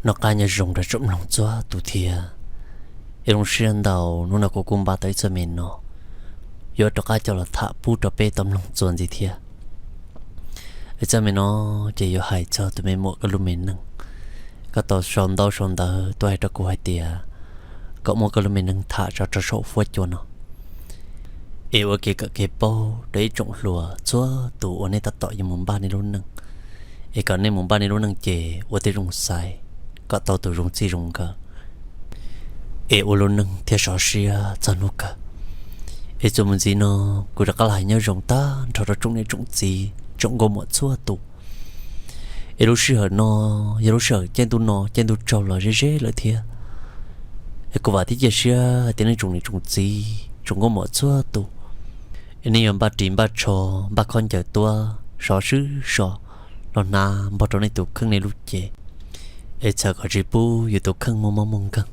Noj qab nyob zoo rau tsoom mloog txhua tus thiab. Es zoo siab ntau hnub no kuv kuj npaj tau ib txoj me no yuav rov qab coj los tham pub rau peb tau mloog txuas ntxiv thiab. Es txoj me no ces yuav hais txog tus me muam koj lub me neej. Koj tau sau ntaub sau ntawv tuaj hais rau kuv hais tias kom muab koj lub me neej tham tso rau saum fuab cua no, es ua kev kawm kev paub rau ib tsoom hluas txhua tus uas nej tab tom yuav mus npaj nej lub neej, es kom nej mus npaj nej lub neej ces ua tej zoo xaiv kom tau tus zoo txij zoo nkawm, es ua lub neej thiaj sov siab txog hnub kawg. Es txuas mus ntxiv no, kuv rov qab los hais nyob zoo tag nrho rau tsoom niam tsoom txiv tsoom nkauj muam txhua tus. Es lub sij hawm no yog lub sij hawm caij ntuj no caij ntuj tsaug los ze ze lawm thiab. Es kuv vam thiab cia siab hais tias nej tsoom niam tsoom txiv tsoom nkauj muam txhua tus, es nej yuav npaj ris npaj tsho, npaj khaub ncaws tuaj sov swb so los hnav npog rau nej tus kheej nej lub cev, es txhawm kom tsis pub yus tus kheej muaj mob muaj nkeeg.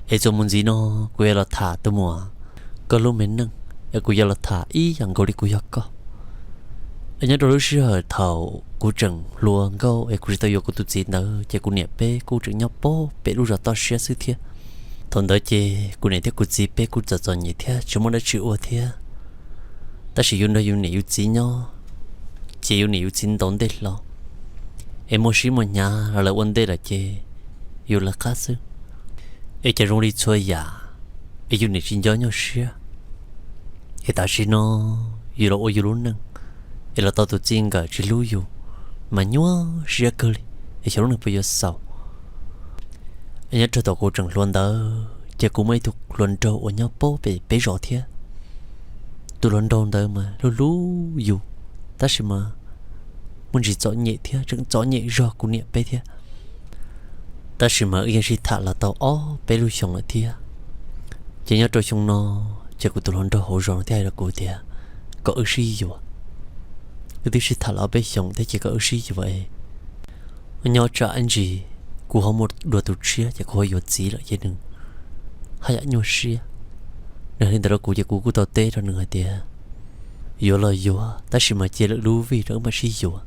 Es txuas mus ntxiv no, kuv yuav los tham tus muam koj lub me neej, es kuv yuav los tham ib yam nkaus li kuv yog koj. Es nyob rau lub sij hawm thaum kuv tseem hluas nkauj es kuv tsis tau yuav kuv tus txiv ntawd ces kuv niam peb kuj tseem nyob puag pem lub zos toj siab xwb thiab. Thaum ntawd ces kuv niam thiab kuv txiv peb kuj txom txom nyem thiab tsis muaj dab tsi ua thiab. Tab sis yus nrog yus niam yus txiv nyob, ces yus niam yus txiv ntaus ntej hlo, es muaj sib muaj hnyav los lawv ua ntej lawm ces yus lawv qab xwb. Es cas zoo li txhua yam es yus niam tsis nco nyuaj siab. Es tam sim no yus los ua yus lub neej, es los tau tus txij nkawm tsis hlub yus, mas nyuaj siab kawg li, es xyov lub neej puas yuav xaus. Es nyob rau thaum kuv tseem hluas ntawd ces kuv muaj ib tug hluas nraug uas nyob puag pem peb zos thiab. Tus hluas nraug ntawd mas hlub hlub yus, tab sis mas muaj ntsis txom nyem thiab tseem txom nyem zog kuv niam peb thiab. Tab sis mas wb yeej sib tham los tau ob peb lub xyoo lawm thiab. Ces nyob rau xyoo no, ces kuv tus hluas nraug hauv zos no thiaj hais rau kuv tias kom wb sib yuav, wb twb sib tham los ob peb xyoos thiab ces kom wb sib yuav es nyob tsam ib ntsis kuv ho muaj dua tus tshiab ces kuv ho yuav txiv lawm ces nws haj yam nyuaj siab. Nws hais li ntawd rau kuv ces kuv kuj tau teb rau nws hais tias yuav los yuav, tab sis mas cia lwm lub vij rau wb mam sib yuav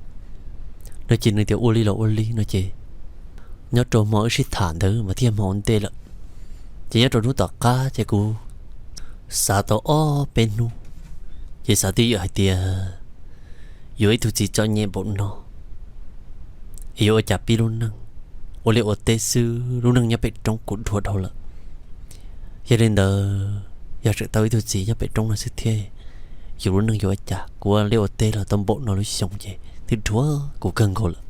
no. Ces nws tias ua li los ua li no ces nyob rau hmo wb sib tham ntawd mas thiaj hmo ua ntej lawm. Ces nyob rau hnub tom qab ces kuv xav tau ob peb hnub, ces xav twj ywm hais tias yuav ib tug txiv txom nyem npaum no es yuav ua cas pib lub neej, ua liaj ua teb xwb lub neej nyob pem roob kuj dhuav dhau lawm. Yog li ntawd, yog tseem tau ib tug txiv nyob pem roob no xwb thiab, yus lub neej yuav ua cas, kuv ua liaj ua teb los tau npaum no lub xyoo ces twb dhuav kuv kawg nkaus lawm.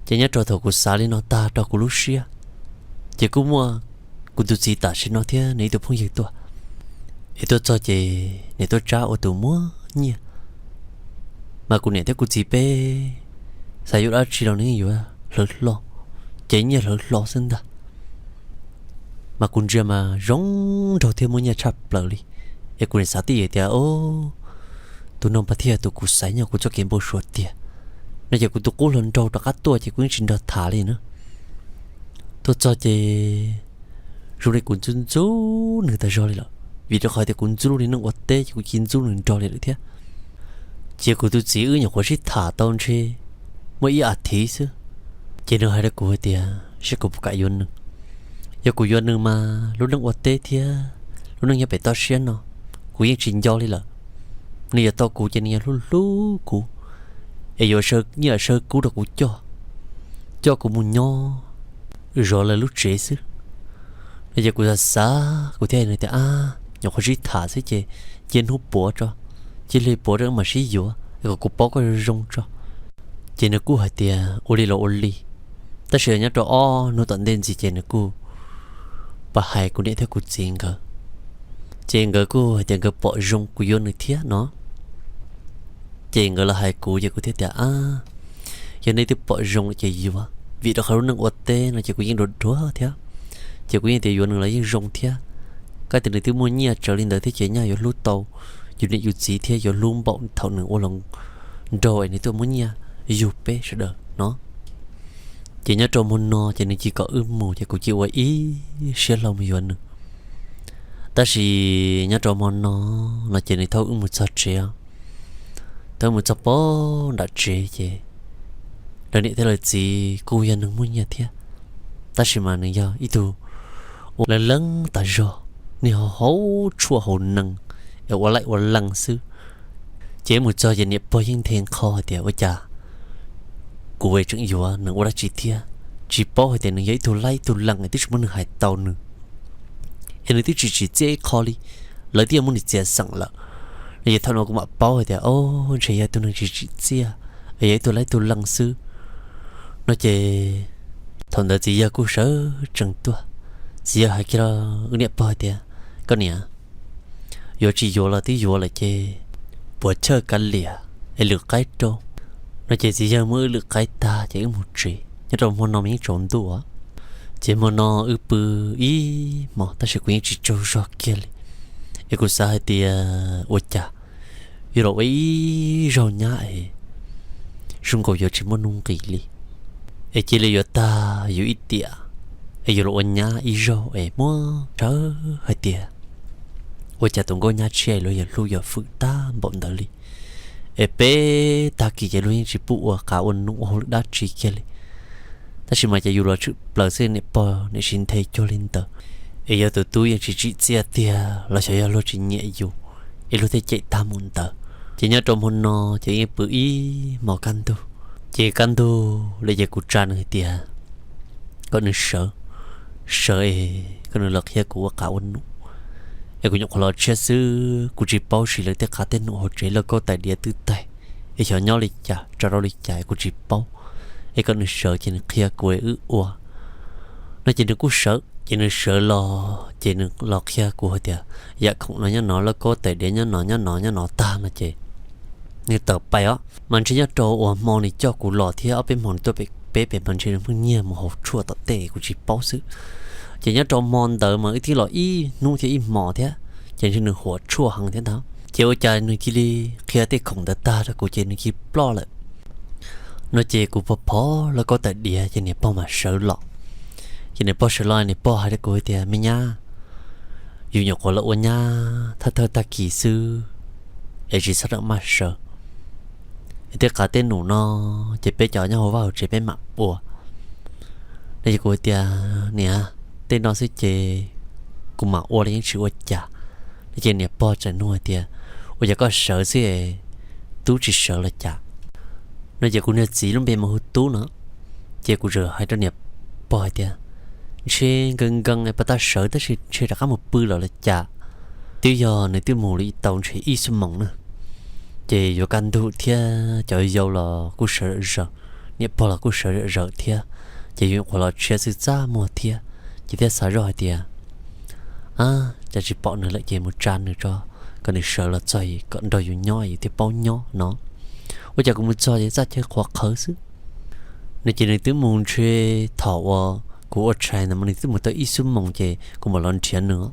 Ces nyob rau thaum kuv xav li no tag rau kuv lub siab, ces kuj muaj kuv tus txiv tam sim no thiab nws ib tug phooj ywg tuaj. Es tuaj txog ces nws tuaj tsab ua tus muaj nyiaj, mas kuv niam thiab kuv txiv peb xav yuav dab tsi los nws yeej yuav hlawv hlo, ces nyiaj hlawv hlo xwb ntag. Mas kuv ntsia mas zoo nraug thiab muaj nyiaj tshaj plaws li. Es kuv nim xav tij yam tias, o, tus no pas thiaj tus kuv xaiv nyob kuv txoj kev npau suav tiag no. Ces kuv tus qub hluas nraug rov qab tuaj ces kuv yeej tsis nrog tham li na. Tuaj txog ces zoo li kuv ntxub ntxub nws tas zog li lawm, vim rau qhov tias kuv ntxub li neej ua teb ces kuv cia li ntxub nws nrog li lawm thiab. Ces kuv tus txiv wb nyuam qhuav sib tham tau ntshe muaj ib as thiv xwb, ces nws hais rau kuv hais tias saib kuv puas kam yuav nws. Yog kuv yuav nws mas lub neej ua teb thiab lub neej nyob pem toj siab no kuv yeej tsis nco li lawm. Nws yuav tau kuv ces nws yuav hlub hlub kuv, es yuav nyiaj sawv kub rau kuv coj, coj kuv mus nyob zov lawv lub tsev xwb no. Ces kuv xav xav kuv thiaj hais tias, ab, nyuam qhuav sib tham xwb ces cia hnub puav tso, cia hli puav tso mam sib yuav kom kuv paub koj zoo zoo tso. Ces nws kuj hais tias ua li los ua li, tab sis nyob rau ob hnub tom ntej ntxiv ces nws kuj pab hais kuv niam thiab kuv txiv nkawd. Ces nkawd kuj hais tias nkawd pom zoo kuv yuav nws thiab no. Ces nkawd los hais kuv ces kuv thiaj tias, ab, yog nej twb pom zoo lawm ces yuav, vim rau qhov lub neej ua teb no ces kuv yeej dhuav dhuav thiab, ces kuv yeej tias yuav nws los yeej zoo thiab. Koj tias nws twb muaj nyiaj tsawv li ntawd thiab ces nyaj yuav hlub tau yus niam yus txiv thiab yuav hlub npaum thaum nws ua hluas nraug es nws tuaj muab nyiaj yug peb sawv daws no. Ces nyob rau hmo no ces nws cia kom wb mus ces kuv cia ua ib siab hlo mus yuav nws. Tab sis nyob rau hmo no, no ces nws thauj wb mus txog tsev, thauj wb mus txog puag nram tsev ces lawv niam thiab lawv txiv kuj yog neeg muaj nyiaj thiab, tab sis mas nws yog ib tug uas leej leej tas zog, niag hauv tshuaj hauv nees es ua laim ua lees xwb. Ces mus txog ces niam pog yeej nthe nqho hais tias ua cas kuv es tseem yuav nws ua dab tsi thiab, tsis paub hais tias nws yog ib tug laib ib tug lees es twb tsis muaj neeg hais tau nws, es nws twb tsis tsim txiaj ib qho li, lawv twb yuav muab nws txiav xeem lawm. No ces thaum no kuv mam paub hais tias o, ntshe yog tus neeg tsis tsim txiaj, es yog ib tug laib tug lees xwb. No ces thaum ntawd txiv yawg kuj sawv tsees tuaj, txiv yawg hais kiag rau wb niam pog hais tias koj niam, yuav tsis yuav los twb yuav lawm ces puas chawj kav liam es lwm qaib rau. No ces txiv yawg muab wb lwm qaib tag ces wb mus tsev. Nyob rau hmo no mas yeej tsaus ntuj, ces hmo no wb pw ib hmos tab sis kuv yeej tsis tsaug zog kiag li. Es kuv xav hais tias ua cas yuav los ua ib zaug nyab es zoo nkaus yuav tsis muaj nuj nqis li, es cia li yuav tag yus ib tiam, es yuav los ua nyab ib zaug es muab tshawb hais tias ua cas tus nkauj nyab tshiab luag yuav hlub yuav fwm tag npaum ntawd li, es peb tag kis ces luag yeej tsis pub ua qav ua num ua hauj lwm dab tsi kiag li. Tab sis mas ces yus los tshwm plaws xwb niam pog niam tsis nthe cuag li ntawd, es yog tus tub yeej tsis tsim txiaj tiag los xyov yog luag tsis nyiam yus es luag thiaj cem tag mus ntawd. Ces nyob rau hmo no ces yeej pw ib hmos kaj ntug, ces kaj ntug li ces kuv tsa nws hais tias kom nws sawv, sawv es kom nws los qhia kuv ua qav ua num, es kuv nyuam qhuav los tshiab xwb kuv tsis paub siv lawv tej qav tej num hauv tsev lauj kaub tais diav twb taig, es xyov nyob li cas tso rau li cas kuv tsis paub, es kom nws sawv ces nws qhia kuv wb ua. No ces nws kuj sawv ces nws sawv los ces nws los qhia kuv hais tias yam khoom no nyob no, lauj kaub tais diav nyob no nyob no nyob no tag no ces nws tawm pais os, mas ntshe nyob rau uas hmo nws coj kuv los thiab ob peb hmo nws tuaj pem peb pem mas ntshe nws pheej nyiag mus haus tshuaj tom tej kuv tsis paub xwb. Ces nyob rau hmo ntawd mas wb thiaj los ib hnub thiab ib hmos thiab, ces ntshe nws huam tshuaj heev thiab ntag, ces ua cas nws cia li qhia tej khoom ntawd tag rau kuv ces nws cia li ploj lawm. No ces kuv pog phov lauj kaub tais diav ces niam pog mam sawv los. Ces niam pog sawv los niam pog hais rau kuv hais tias me nyab, yus nyuam qhuav los ua nyab thawj thawj tag kis xwb es tsis txhob rawm maj sawv, es tej qav tej num no ces peb cov nyob hauv vaj hauv tsev peb mam ua. No ces kuv hais tias niam, tej no xwb ces kuv mam ua los yeej tsis ua cas. No ces niam pog txawm nug hais tias ua cas koj sawv xwb es tub tsis sawv los cas? No ces kuv niag txiv lub npe mas hu Tub no, ces kuv txawm hais rau niam pog hais tias ntshe nkees nkees es pas tas sawv tab sis ntshe rov qab mus pw lawm los cas, twb yog nws twb mus li tau ntshe ib xuab moos na, ces yuav kaj ntug thiab cov yau los kuj sawv zom zaws, niam pog los kuj sawv zom zaws thiab, ces yus nyuam qhuav los tshiab xwb txaj muag thiab, ces thiaj xav zoj hais tias a, cas tsis pom nws lawm ces mus tsa nws tso, kom nws sawv los txog kom nrog yus nyob yus thiaj paub nyob no. Ua cas kuv mus txog ces txaj chaw qhuav qhawv xwb. No ces nws twb mus ntshe thaum uas kuv ua tshais ntawd mas nws twb mus tau ib xuab moos ces kuv mam los nrhiav nws.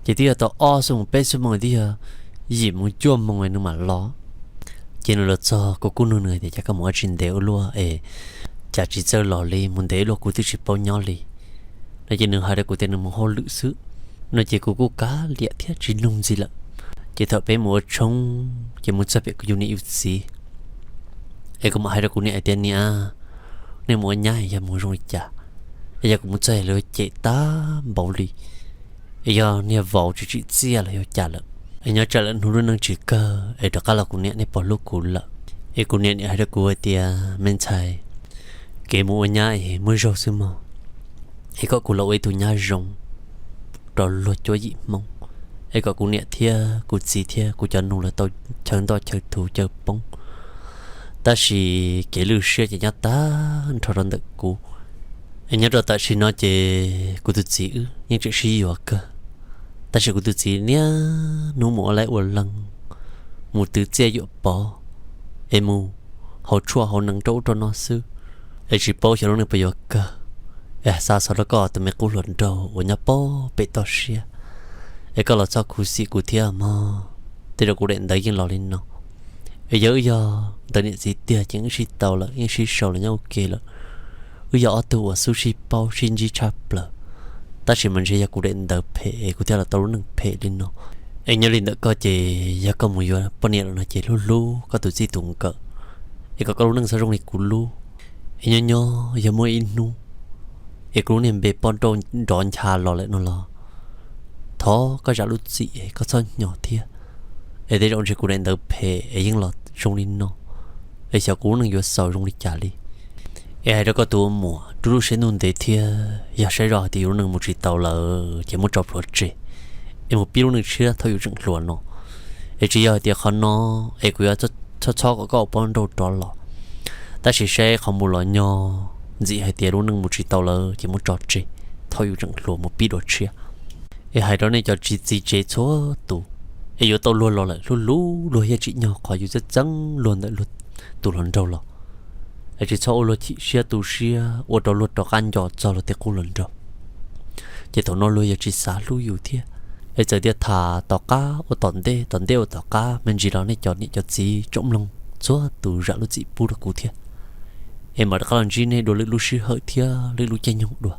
Ces twb yog tau ob xuab moos peb xuab moos twb yog yim moos cuaj moos nws mam los. Ces nws los txog kuv kuj nug nws tias cas koj mus ua tsis ntev ua luaj es cas tsis txawj los li, mus ntev ua luaj kuv twb tsis paub nyob li. No ces nws hais rau kuv tias nws mus hauj lwm xwb. No ces kuv kuj kav liam thiab tsis nug ntxiv lawm. Ces thaum peb mus ua tshoob ces mus txog pem kuv yus niam yus txiv es kuv mam hais rau kuv niam hais tias niam, nej mus ua nyab yog mus zoo li cas? Es yog kuv mus txog lawv cem tag npaum li, es yog niag vauv tsis tsim txiaj los yog cas lawm, es nyob tsam lawm hnub lub neej tsis kawg es rov qab los kuv niam nej puas hlub kuv lawm? Es kuv niam niam hais rau kuv hais tias me ntxhais, kev mus ua nyab es muaj zog xwb mog, es kom kuv los ua ib tug nyab zoo rau luag cuab yim Hmoob, es kom kuv niam thiab kuv txiv thiab kuv cov nus lawv tau chaw ntoj chaw thuv caw poob. Tab sis kev lwj siab ces nyob tag nrho rau ntawm kuv. Es nyob rau tam sim no ces kuv tus txiv wb yeej tseem sib yuav kawg, tab sis kuv tus txiv niaj hnub mus ua laib ua lees, mus twv txiaj yuam pov, es mus haus tshuaj haus nees rau ub rau no xwb, es tsis paub xyov lub neej puas yuav kawg. Es xa xov rau koj tus me qub hluas nraug uas nyob pem toj siab, es koj los txhob khuv xim kuv thiab mog. Tej zaum kuv daim ntawv yeej los li no. Es yog wb yog ntawv niam txiv tiag ces wb sib tau lawm, yeej sib sau los nyob ua ke lawm. Wb yog ob tug uas xub sib paub sib ntsib tshaj plaws, tab sis mas ntshe yog kuv daim ntawv phem es kuv thiaj los tau lub neej phem li no. Es nyob li ntawm koj ces yog koj mus yuav poj niam lawm no ces hlub hlub koj tus txij tus nkawm, es kom koj lub neej txhob zoo li kuv lub. Es nyob nyob yog muaj ib hnub es kuv lub niag npe pob nrauj nrov ncha los lawm no los thov koj zam lub txim es koj txhob hnyos thiab. Es tej zaum ntshe kuv daim ntawv phem es yeej los zoo li no, es xyov kuv lub neej yuav xaus zoo li cas li. Es hais rau koj tus ua muam, rau lub siab ntuj ntev thiab, yog saib zoj hais tias yus lub neej mus tsis tau lawm ces muab tso plhuav tseg, es mus pib lub neej tshiab thaum yus tseem hluas no. Es tsis yog hais tias qhov no es kuv yuav txhob txhob kom koj ua pob nrauj rov los, tab sis saib qhov mus los nyob ntxim hais tias lub neej mus tsis tau lawm ces muab tso tseg, thaum yus tseem hluas mus pib dua tshiab. Es hais rau nej cov txiv tsev txhua tus, es yuav tau luag los lawm hlub hlub luag thiaj tsim nyog, qhov yus txeeb txeeb luag ntawm luag tus hluas nraug los, es tsis txhob ua luag chim siab tu siab ua rau luag rov qab nco txog luag tej qub hluas nraug, ces thaum no luag yuav tsis xav hlub yus thiab. Es txawm tias tham tom qab ua tom ntej, tom ntej ua tom qab me ntsis los nej cov niam cov txiv tsoom mloog txhua tus zam lub txim pub rau kuv thiab. Es mam rov qab los ntsib nej dua lwm lub sij hawm thiab lwm lub caij nyoog dua.